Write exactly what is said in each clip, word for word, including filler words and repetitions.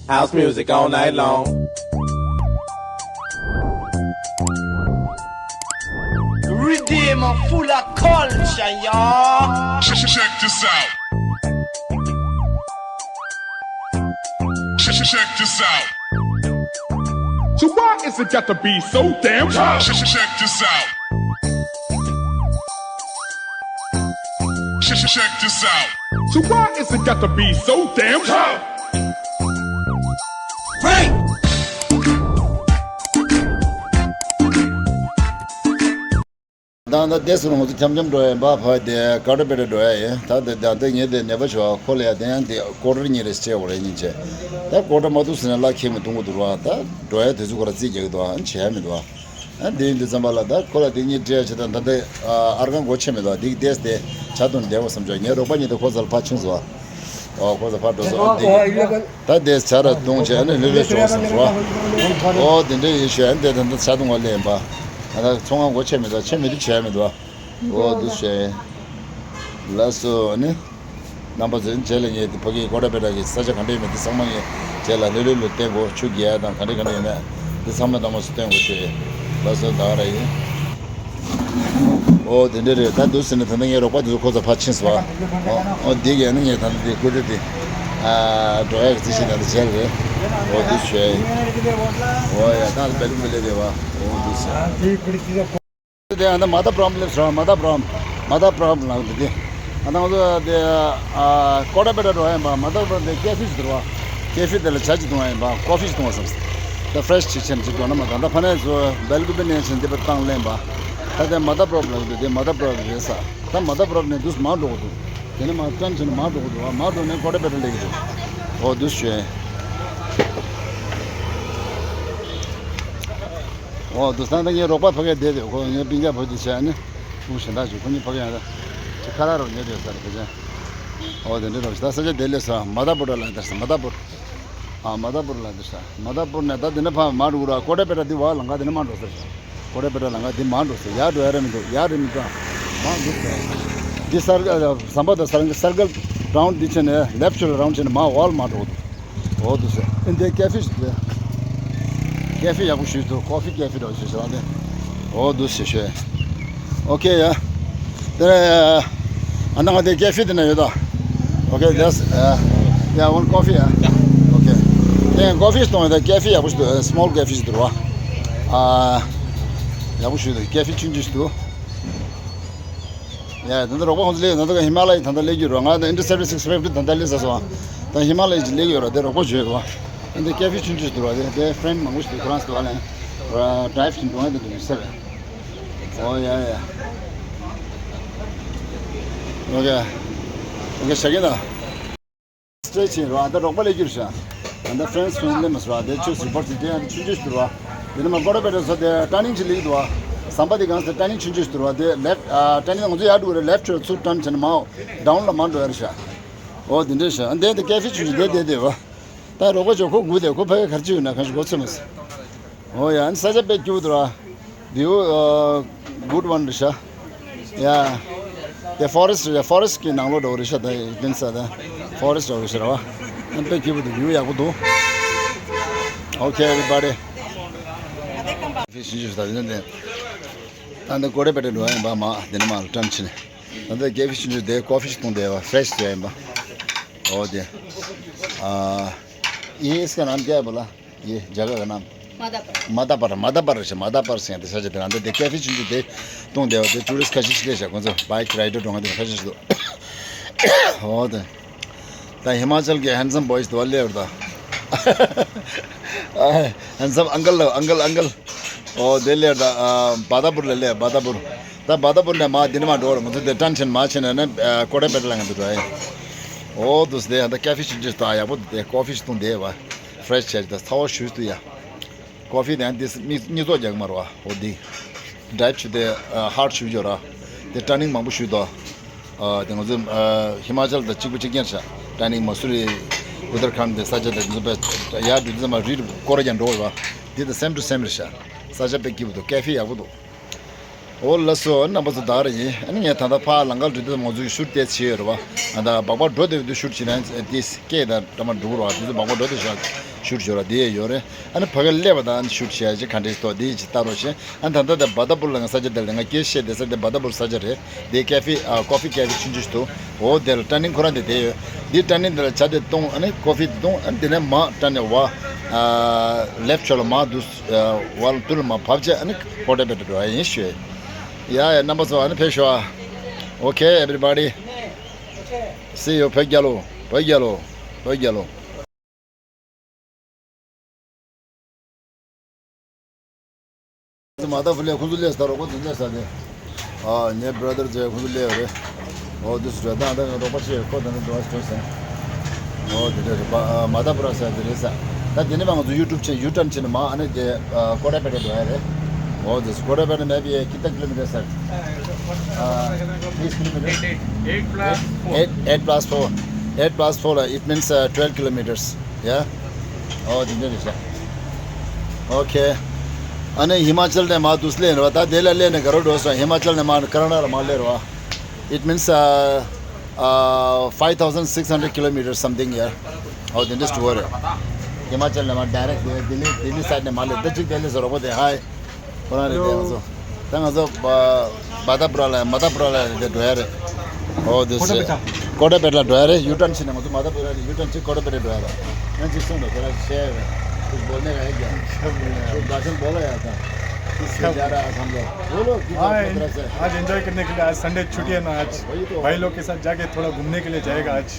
House music all night long. Redeem full of culture, y'all. Check, check this out. Check, check this out. So why is it got to be so damn tough? Check, check this out. Check, check this out. So why is it got to be so damn tough? Frank! ད་ད་ལྟ་དེ་སུ་ང་ཚོ་འཆམ་འཆམ་འགྲོ་ཡ་ཡིན་པ། ཕ་དེ་ཀ་ཏོ་པེ་ཏ་འགྲོ་ཡ་ཡིན། ད་དེ་ད་ལྟ་ངས་དེ་ནད་པ་ཞོག་ཁོ་ལ་ཡ་དེ་ཡང་དེ་ཀོ་ཏར་གཉིས་རེ་བྱས་འོ་རེ་གཉིས་བྱས། ད་ཀོ་ཏར་མ་ཐུག་ཟིན་ན་ལ་ཁྱེད་མི་གཏོང་གི་འདུག་ར། ད་འགྲོ་ཡ་དེ་ཚོ་ཁོ་ར་རྩིས་རྒྱག་གི་འདུག་ཨ། བྱས་ཡ་མི་འདུག་ཨ། ཨ་འདི་འདི་ཙམ་པ་ལ་ད་ཁོ་ལ་དེ་གཉིས་སྤྲད་ཡ་བྱེད་དང་། ད་ལྟ་ཨར་ཁང་སྒོ་ཕྱེ་མི་འདུག་ཨ། དེ་གི་ཏེས་དེ་ཇ་འཐུང་བསྡད་འོ་བསམ་བྱུང་། ངའི་རོགས་པ་གཉིས་དེ་ཁོ་ཚོ་ལ་ཕར་ཕྱིན་སོང་ཨ། ཨོ་ཁོ་ཚོ་ཕར་འགྲོ་སོང་ཨ། འདི་གི་ད་དེ་ཇ་ར་བཏུང་བྱས་ནས་ལྷོད་ལྷོད་བྱུང་སོང་ཟེར་བ། ཨོ་དེ་འདྲ་ཡིན་ཞུ་ཡ། འདི་ད་ལྟ་ཇ་འཐུང་བ་སླེབས་ཡིན་པ། ང་ད་ཚོང་ཁང་སྒོ་ཕྱེ་མི་འདུག་ཕྱེ་མི་འདུག་བྱས་མི་འདུག་ཨོ་འདུག་བྱས། ལགས་སོ་ནི། རྣམ་པ་ཚོས་རྗེས་ལ་ངས་ཕ་གིའི་ཀོ་ཏ་པེ་ཏ་གི་ས་ཆ་ག་འདྲ་ཡོད་མེད་འདི་ཚང་མ་ངས་རྗེས་ལ་ལྷོད་ལྷོད་ལྷོད་བསྟན་དགོས། ཆུ་རྒྱག་ཡ་དང་ག་འདྲ་ག་འདྲ་ཡོད་མེད་འདི་ཚང་མ་རྣམ་པ་ཚོ་བསྟན་དགོས་ཞུ་ཡ། ལགས་སོ་ད་ག་ར་ཡིན། ཨོ་དེ་འདྲ་རེད། ད་འདུག་ཟེར་ནས་ད་ལྟ་ངའི་རོགས་པ་དེ་ཚོ་ཁོ་ཚོ་ཕར་ཕྱིན་སོང་ཨ། ཨོ་འདི་གས་ནི་ངས་ད་ལྟ་འདི་སྐུ་མདུན་འདི་ཨ་འགྲོ་ཡག་གི་རྩིས་ཤིག་ད་ལྟ་མཇལ་རེད། ཨོ་འདུག་བྱས། ཨོ་ཡ་ད་སྦེལ་མི་ལེ་རེད་བ། ཨོ་འདུག་ཟེར། དེ་ཨ་ད་མ་ད་པྲོམ་ལེབ་སོང་། མ་ད་པྲོམ། མ་ད་པྲོམ་ལ་འདི་དེ་ཨ་ད་ང་ཚོ་དེ་ཨ་ཀོ་ཏ་པེ་ཏ་འགྲོ་ཡ་ཡིན་པ། མ་ད་པྲོམ་དེ་ཀེ་ཕི་ཞིག་འདུག་བ། ཀེ་ཕི་དེ་ལ་ཇ་ཅིག་འཐུང་ཡ་ཡིན་པ། ཀོ་ཕི་ཞིག་འཐུང་བ་བསམ། ད་ཕྲེ་ཤི་ཅིག་ཆེན་ཅིག་འགྲོ་ན་མ་ད་ད་ཕ་ནས་ཚོ་སྦེལ་ཀུ་པེ་ནས་ཆེན་འདི་པར་བཏང་ལེན་པ། ད་དེ་མ་ད་པྲོམ་ལ་འདི་དེ་མ་ད་པྲོམ་རེད་ས། ད་མ་ད་པྲོམ་ནས་འདུག་མ་འགྲོ་གི་འདུག་དེ་ནས་མ་ཏྲན་ཆེན་མ་འགྲོ་གི་འདུག་བ། མ་འགྲོ་ནས་ཀོ་ཏ་པེ་ཏ་སླེབས་ཀྱི་འདུག་ཨོ་འདུག་བྱས། ཨོ་འདུག་ད་ལྟ་ངའི་རོགས་པ་ཕ་གིར་བསྡད་དེ་ཁོ་ངའི་སྤུན་ཀྱག་བུ་དེ་བྱས་ནི་ཁོང་གཞན་དག་ཅིག་ཁོ་གཉིས་ཕ་གིར་ཡང་ད་ཁ་ར་རོགས་ཉོས་དེ་ས་རེད་ཕ་ཆེན། ཨོ་དེ་འདྲ་རོགས་ད་ས་ཆ་དེ་ལས་ས་མ་ད་པུར་ལ་འདིར་ས་མ་ད་པུར། ཨ་མ་ད་པུར་ལ་འདིར་ས་མ་ད་པུར་ནས་ད་དེ་ནས་ཕ་མ་འགྲོ་ར་ཀོ་ཏ་པེ་ཏ་འདི་བ་ལང་ག་དེ་ནས་མ་འགྲོ་ས་རེད། ཀོ་ཏ་པེ་ཏ་ལང་ག་དེ་མ་འགྲོ་ས་ཡར་འགྲོ་ཡ་རེད་མི་འདུག་ཡར་རེད་མི་འདུག་མ་འགྲོ་ས། འདི་སར་ཟམ་པ་དང་སར་སར་གལ་རའུན་འདི་བྱས་ནས་ལེབ་ཆོལ་རའུན་བྱས་ནས་མ་ཝལ་མ་འགྲོ་གི་འདུག་ཨོ་འདུག་ཟེར། ཨེ་འདི་ཀེ་ཕི་ཞིག་འདུག་ཀེ་ཕི་ཡག་པོ་ཞིག་འདུག་ཀོ་ཕི་ཀེ་ཕི་འདྲ་བོ་ཞིག་ཟེར་བ་དེ། ཨོ་འདུག་ཟེར་ཞུས། ཨོ་ཁེ་ཡ། དེ་ཨ་ནང་དེ་ཀེ་ཕི་དེ་ན་ཡོད་ད། Okay, that's uh, yeah, one coffee, yeah. Okay. དེ་ཀོ་ཕི་གཏོང་ཡོད་ད། ཀེ་ཕི་ཡག་པོ་ཞིག་འདུག་སི་མོལ་ཀེ་ཕི་ཞིག་འདུག་བ། ཨ་ཡག་པོ་ཞིག་འདུག་ཀེ་ཕི་ཆུང་ཆུང་ཞིག་འདུག་ཡ། ད་ལྟ་རོགས་པ་ཁོང་ཚོ་སླེབས་ཡོད། ད་ལྟ་ཧི་མ་ལ་ཡའི་ད་ལྟ་སླེབས་ཀྱི་རོགས། ང་ད་ཨིན་ཏྲ་སེ་ཝི་སི་སིགས་ཕའི་ཝི་ད་ལྟ་སླེབས་ཚར་སོང་། ད་ཧི་མ་ལ་ཡའི་སླེབས་ཀྱི་ཡོད་ར། དེ་རོགས་པ་བརྗོད་རོགས། ཨ་འདི་ཀེ་ཕི་ཆུང་ཆུང་ཞིག་འདུག་ར། དེ་དེ་ཧྥི་རེན་ཌི་མང་པོ་ཞིག་འདུག་ཁོ་རང་ཚོ་ལ་ཌ་རའིབ་ཞིག་འགྲོ་ཡ་དེ་འདུག་ཟེར། ཨོ་ཡ་ཡ། ཨོ་ཁེ། ཨོ་ཁེ་ཤ་གི་ད། སི་ཊེ་ཆེན་རོ། ཨ་ད་རོགས་པ་ལས་རྒྱུར་ཤ། ཨ་ད་ཧྥི་རེན་ཌི་ཧྥི་རེན་ཌི་ལེ་མ་སོ། ཨ་ད་ཆུ་སུ་པར་ཅི་ཏེ་ཨ་ད་ཆུང་ཆུང་ཞིག་འདུག་ར། དེ་ནས་མ་ཀོ་ཏ་པེ་ཏ་སོ་དེ་ཊར་ནིང་ཅིག་ལེགས་འདུག་བ། ཟམ་པ་དེ་གང་ས་ཊར་ནིང་ཆུང་ཆུང་ཞིག་འདུག་ར། དེ་ལེབ་ཨ་ཊར་ནིང་ང་ཚོ་ཡར་འགྲོ་གི་རེད། ལེབ་ཆོལ་ཚུར་ཊརན་བྱས་ནས་མའོ་ཌའོན་ལ་མ་འགྲོ་ཡ་རེད་ཤ། ཨོ་དེ་འདྲས་ཤ། ཨ་འདས་དེ་ཀེ་ཕི་ཆུང་ཆུང་དེ་དེ་དེ་བ། ད་རོགས་པ་ཅོ་ཁོ་སྒུག་དེ་ཁོ་ཕ་གི་གར་ཅི་ཡོད་ན་གང་ཞིག་གོ་ཚོད་མ་སོང་། ཨོ་ཡ། ཨ་ནི་ས་ཆ་དཔེ་སྐྱིད་པོ་འདུག་ར། View, uh, good one རེད་ཤག་ཡ། དེ་ཕོ་རེ་སི་ཊི་རེད། ཕོ་རེ་སི་ཊི་གི་ནང་ལོགས་འགྲོ་གི་རེད་ཤག་ད་ཡིན་ས་ད་ཕོ་རེ་སི་ཊི་འགྲོ་གི་རེད་ཤག་ར་བ། ཨ་དཔེ་སྐྱིད་པོ་འདུག་ཝིའུ་ཡག་པོ་འདུག Okay, everybody. ཕི་ཤིན་ཅུ་ད་ཡིན་ནས། ད་འདི་ཀོ་ཏ་པེ་ཏ་འགྲོ་ཡ་ཡིན་པ་མ་དེ་ནས་མ་ལ་ཀྲམ་ཕྱིན། ད་འདི་ཀེ་ཕི་ཤིན་ཅུ་དེ་ཀོ་ཕི་ཞིག་བཏུང་དེ་བ་ཧྥི་རེ་ཤི་བྱས་ཡིན་པ། ཨོ་དེ། ཨ། ये इसका नाम क्या है बोला? ये जगह का नाम? मादापर। मादापर, मादापर से, मादापर से, तो सच है। तो दे कैफे चुंजू दे, तुम दे, दे टूरिस्ट का शिश ले जा, कौन सा बाइक राइडर डोंगा दे, का शिश दो। हो दे। ता हिमाचल के हैंडसम बॉयज तो ले और दा। Handsome uncle, uncle, uncle. ओ, दे ले और दा, आ, बादापुर ले ले, बादापुर। ད་བ་ད་བུར་ནས་མ་དེ་ནས་མ་འགྲོ་ར། ང་ཚོ་དེ་ཊན་ཆེན་མ་ཆེན་ནས་ནས་ཀོ་ཏ་པེ་ཏ་ལ་ང་ཚོ་འགྲོ་ཡ། ཨོ་དུས་དེ་ཡང་ད་ཀ་ཕི་ཆུང་ཆུང་ཞིག་ད་ཡག་པོ་དེ་ཀོ་ཕི་ཞིག་བཏུང་དེ་བ་ཧྥི་རེ་ཤི་བྱས་ད་ཚ་བ་ཞུས་ཏུ་ཡ། ཀོ་ཕི་དེ་ཡང་དེ་མི་གཉིས་ཚོགས་རྒྱག་མ་ར་བ། ཨོ་དེ་ཌ་རའིབ་ཞུ་དེ་ཧར་ཌི་ཞུ་ཡོད་ར། དེ་ཊར་ནིང་མང་པོ་ཞུ་དོ། དེ་ང་ཚོ་ཧི་མ་ཅལ་དང་གཅིག་པ་གཅིག་རྐྱང་ཤ། ཊར་ནིང་མ་སུ་རི་ཨུ་ཏར་ཁཱན་དེ་ས་ཆ་དེ་ང་ཚོ་ཡར་འགྲོ་དུས་ཙམ་པ་རི་སྐོར་རྒྱག་འགྲོ་བ། དེ་དང་སེམ་ཊུ་སེམ་རེད་ཤ། ས་ཆ་དཔེ་སྐྱིད་པོ་འདུག་ཀ་ཕི་ཡག་པོ་འདུག་འོ་ལགས་སོ། རྣམ་པ་ཚོ་ད་རེ་ཡིན། ཨ་ནི་ངས་ད་ལྟ་ཕར་ལམ་ཁར་འགྲོ་དུས་ང་ཚོ་གི་ཤུཊ་དེ་བྱས་ཡོད་རེད་བ། ཨ་ད་སྦག་སྦག་འགྲོ་དེ་དུས་ཤུཊ་བྱས་ན་དེ་སྐད་དང་འདྲ་མ་འགྲོ་གི་རེད་བ། དེ་ཚོ་སྦག་སྦག་འགྲོ་དེ་ཤག་ཤུཊ་བྱས་ར་དེ་ཡོད་རེད། ཨ་ནི་ཕ་གི་སླེབས་པ་དང་ཨ་ནི་ཤུཊ་བྱས་ཡ་ཅིག་ག་འདྲས་ཐོག་དེ་ཅིག་ལྟ་རོགས་བྱེད། ཨ་ད་ལྟ་ད་བ་ད་པུར་ལ་ང་ས་ཆ་དེ་ལ་ང་སྐད་བཤད་བསྡད་ས་དེ་བ་ད་པུར་ས་ཆ་རེད། དེ་ཀེ་ཧྥེ་ཨ་ཀོ་ཧྥི་ཀེ་ཧྥེ་ཆུང་ཆུང་ཞིག་འདུག་འོ་དེ་ལ་ཊར་ནིང་ཁོ་རང་དེ་དེ་ཡོད། དེ་ཊར་ནིང་དེ་ལ་ཇ་དེ་བཏུང་། ཨ་ནི་ཀོ་ཧྥི་དེ་བཏུང་། ཨ་ནི་དེ་ནས་མར་ཊར་ནིང་བ་ཨ་ལེཕ་ཕྱོགས་ལ་མར་འདུག་ཨ་བ་ལ་ཏུར་ལ་མར་བབས་བྱས་ཨ་ནི་ཀོ་ཊ་པེ་ཊ་འགྲོ་ཡ་ཡིན་ཞུ། ཡ་ཡ་རྣམ་པ་ཚོ་ཨ་ནི་ཕེབས་ཤོག་ཨ། Okay, everybody. See you. བོད་རྒྱལ་ལོ། བོད་རྒྱལ་ལོ། བོད་རྒྱལ་ལོ། མ་ད་ཕུ་ལེ་ཁོང་ཚོ་ལས་ས་རོགས་པ་དེ་ལས་ས་དེ། ཨ་ངའི་བྷ་ར་དར་ཚོས་ཁོང་ཚོ་ལས་རེད། འོ་དུས་སུ་ད་ད་རོགས་པ་བྱེད་ཁོ་ད་ནི་འགྲོ་བ་ཐོས་སོང་། འོ་དེ་འདྲ་རེད་པ། ཨ་མ་ད་པུ་ར་ས་དེ་རེད་ས། ད་དེ་ནས་མ་ང་ཚོ་ཡུ་ཊུབ་ཆེ་ཡུ་ ཊརན་བྱས་ནས་མ་ཨ་ནི་དེ་ཨ་ཀོ་ཊ་པེ་ཊ་འགྲོ་ཡ་རེད། འོ་དུས་སུ་ཀོ་ཊ་པེ་ཊ་ནས་མེ་བི་ཁི་ཏ་ཀི་ལོ་མི་ཊར་སར། ཨ་ཏིས་ཀི་ལོ་མི་ཊར། Eight, eight plus four. Eight, eight plus four. Eight plus four, uh, it means, uh, twelve kilometers. Yeah. Oh, དེ་འདྲ་རེད་ཤག Okay. ཨ་ནི་ཧི་མ་ཅལ་ནས་མར་འདུག་སླེབས་རེད་བ། ད་དེ་ལ་སླེབས་ནས་ག་རེ་འགྲོ་སོང་། ཧི་མ་ཅལ་ནས་མར་ཀ་ན་ཌ་ལ་མར་སླེབས་རེད་བ། It means, uh, uh, five thousand six hundred kilometers something, yeah. Oh, དེ་འདྲ་ཞིག་འགྲོ་རེད། ཧི་མ་ཅལ་ནས་མར་ཌའི་རེག་ལྡི་ལི། ལྡི་ལི་སའིཌ་ནས་མར་སླེབས། ད་ཅིག་ལྡི་ལི་སོ་རོགས་པ་དེ་ཧའི། ཁོ་རང་རེད་དེ། ང་ཚོ་ད་ང་ཚོ་བ་ད་པུ་ར་ལ་མ་ད་པུ་ར་ལ་དེ་འགྲོ་ཡ་རེད། འོ་དེ་སེ་ཀོ་ཊ་པེ་ཊ་ལ་འགྲོ་ཡ་རེད། ཡུ་ཊརན་བྱས་ནས་ང་ཚོ་མ་ད་པུ་ར་ལ་ཡུ་ཊརན་བྱས་ཀོ་ཊ་པེ་ཊ་འགྲོ་ཡ་རེད། ཡང་ཅིག་གསུངས་དང་དེ་ལ་བཤད་རེད། कुछ बोलने का है क्या? कुछ भाषण बोलो यार। क्या? क्या जा रहा है हम लोग? बोलो, किस बात को तरफ से? आज एंजॉय करने के लिए, आज संडे छुट्टी है ना, आज भाई लोग के साथ जाके थोड़ा घूमने के लिए जाएगा आज।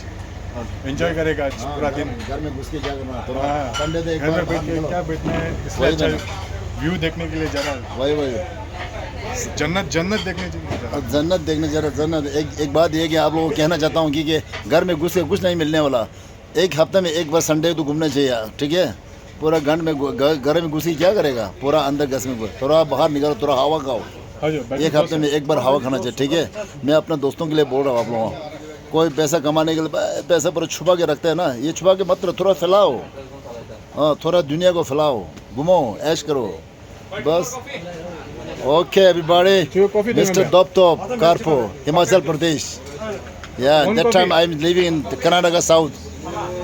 एंजॉय करेगा आज पूरा दिन। घर में घुस के क्या करना है? थोड़ा संडे तो एक बार बाहर निकलो। क्या बैठना है, इसलिए अच्छा व्यू देखने के लिए जा रहा है। वही, वही। जन्नत, जन्नत देखने के लिए जा रहा है। जन्नत देखने जा रहा है, जन्नत। एक, एक बात ये कि आप लोगों को कहना चाहता हूँ कि, कि घर में घुस के कुछ नहीं मिलने वाला। एक हफ्ते में एक बार संडे तो घूमना चाहिए, ठीक है? पूरा घर में घु-, घ-, घर में घुस के क्या करेगा? पूरा अंदर घर में घुस, थोड़ा बाहर निकलो, थोड़ा हवा खाओ। एक हफ्ते में एक बार हवा खाना चाहिए, ठीक है? मैं अपने दोस्तों के लिए बोल रहा हूँ आप लोगों को। कोई पैसा कमाने के लिए प-, पैसा पूरा छुपा के रखते हैं ना, ये छुपा के मत रहो, थोड़ा फैलाओ। हाँ, थोड़ा दुनिया को फैलाओ, घूमो, ऐश करो। बस। Okay, everybody. Mister Doptop Karpo, Himachal Pradesh. Yeah, that time I'm living in Karnataka South.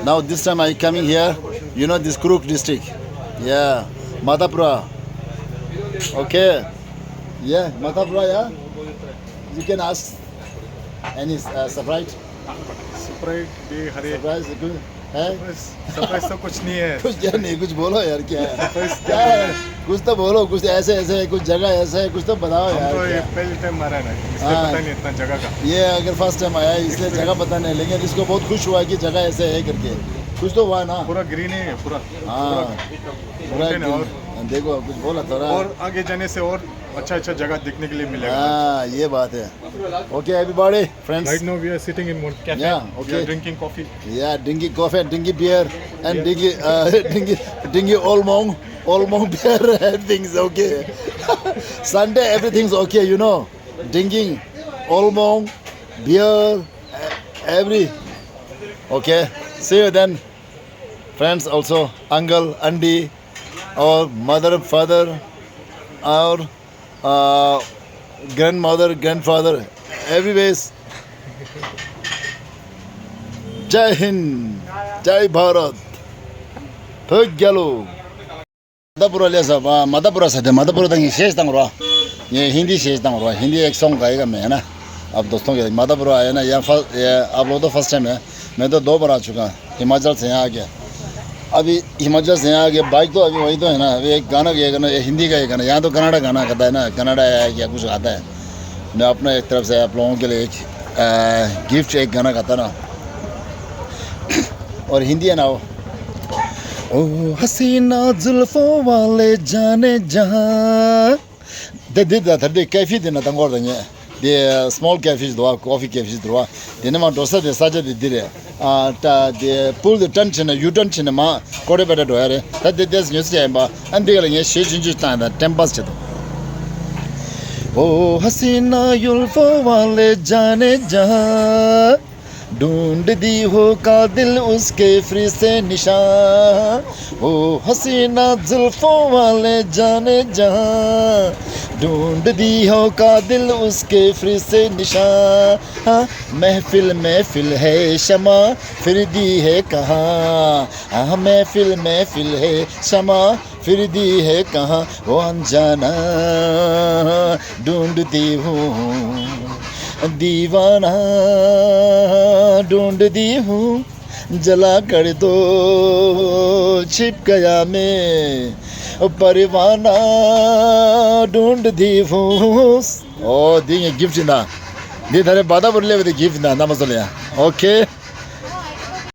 Now this time I coming here. You know this Kuruk district. Yeah, Madhapura. Okay. Yeah, Madhapura, yeah. You can ask any uh, surprise. Surprise भी हरे। Surprise है? सरप्राइज तो कुछ नहीं है। कुछ क्या नहीं, कुछ बोलो यार, क्या है? सरप्राइज क्या है? कुछ तो बोलो, कुछ ऐसे ऐसे है, कुछ जगह ऐसे है, कुछ तो बताओ यार। हम तो ये पहले टाइम आ रहा है ना, इसलिए पता नहीं इतना जगह का। ये अगर फर्स्ट टाइम आया है, इसलिए जगह पता नहीं, लेकिन इसको बहुत खुश हुआ कि जगह ऐसे है करके। कुछ तो हुआ ना? पूरा ग्रीन ही है पूरा। हाँ। पूरा ग्रीन। देखो, कुछ बोला थोड़ा। और आगे जाने से और अच्छा अच्छा जगह देखने के लिए मिलेगा। हाँ, ये बात है। Okay, everybody. Friends. Right now we are sitting in one cafe. Yeah, okay. We are drinking coffee. Yeah, drinking coffee and drinking beer and drinking, uh, drinking, drinking Olmong, Olmong beer, everything's okay. Sunday, everything's okay, you know. Drinking Olmong, beer, every. Okay, see you then. Friends also, uncle, auntie, or mother, father, or uh, grandmother, grandfather, everywhere. Jai Hind, Jai Bharat. ཕོ་རྒྱལ་ལོ། མ་ད་པུ་ར་ལས་ས་བ་མ་ད་པུ་ར་ས་དེ་མ་ད་པུ་ར་དང་ངས་ཤེས་དང་རོ། ངས་ཧིན་དི་ཤེས་དང་རོ། हिंदी एक सॉन्ग गाएगा मैं, है ना? आप दोस्तों के माता पुरा आया ना, यहाँ फर्स्ट, ये आप लोग तो फर्स्ट टाइम है। मैं तो दो बार आ चुका हिमाचल से यहाँ आके। अभी हिमाचल से यहाँ आके बाइक तो अभी वही तो है ना, अभी एक गाना ये गाना, ये हिंदी का ये गाना, यहाँ तो कन्नड़ा गाना गाता है ना, कन्नड़ा है क्या कुछ गाता है। मैं अपना एक तरफ से आप लोगों के लिए एक गिफ्ट, एक गाना गाता ना। और हिंदी है ना वो। ओ हसीना जुल्फों वाले जाने जहाँ। दे दे दा दे कैफी देना तंगोर दे। དེ་སི་མོལ་ཀེ་ཕེ་ཞིག་འདུག་བ། ཀོ་ཕི་ཀེ་ཕེ་ཞིག་འདུག་བ། དེ་ནས་མར་འགྲོ་ས་དེ་ས་ཆ་དེ་འདི་རེད། ཨ་ད་དེ་པུལ་དེ་ཊརན་བྱས་ནས་ཡུ་ཊརན་བྱས་ནས་མར་ཀོ་ཊ་པེ་ཊ་འགྲོ་ཡ་རེད། ད་དེ་དེ་ཉོས་ས་ཡིན་པ། ཨ་འདི་ག་ལ་ངས་གཞས་ཆུང་ཆུང་བཏང་ཡ་ད་ཊེམ་པ་སི་བྱེད་དོ། ओ हसीना जुल्फों वाले जाने जा, ढूंढती हूँ कातिल उसके फिर से निशान, वो हसीना जुल्फों वाले जाने जहाँ। ढूंढती हूँ कातिल उसके फिर से निशान। महफिल महफिल है शमा, फिरती है कहाँ? हाँ, महफिल महफिल है शमा, फिरती है कहाँ वो अनजाना। ढूंढती हूँ दीवाना, ढूंढती हूँ जला कर दो, छिप गया मैं परवाना। ढूंढती हूँ. ཨོ་འདི་ངའི་གིཕ་ཊི་ཡིན་ད། འདི་ད་རེས་བ་ད་བུར་སླེབས་པའི་གིཕ་ཊི་ཡིན་ད། རྣམ་པ་ཚོ་ལ་ཡ། ཨོ་ཁེ།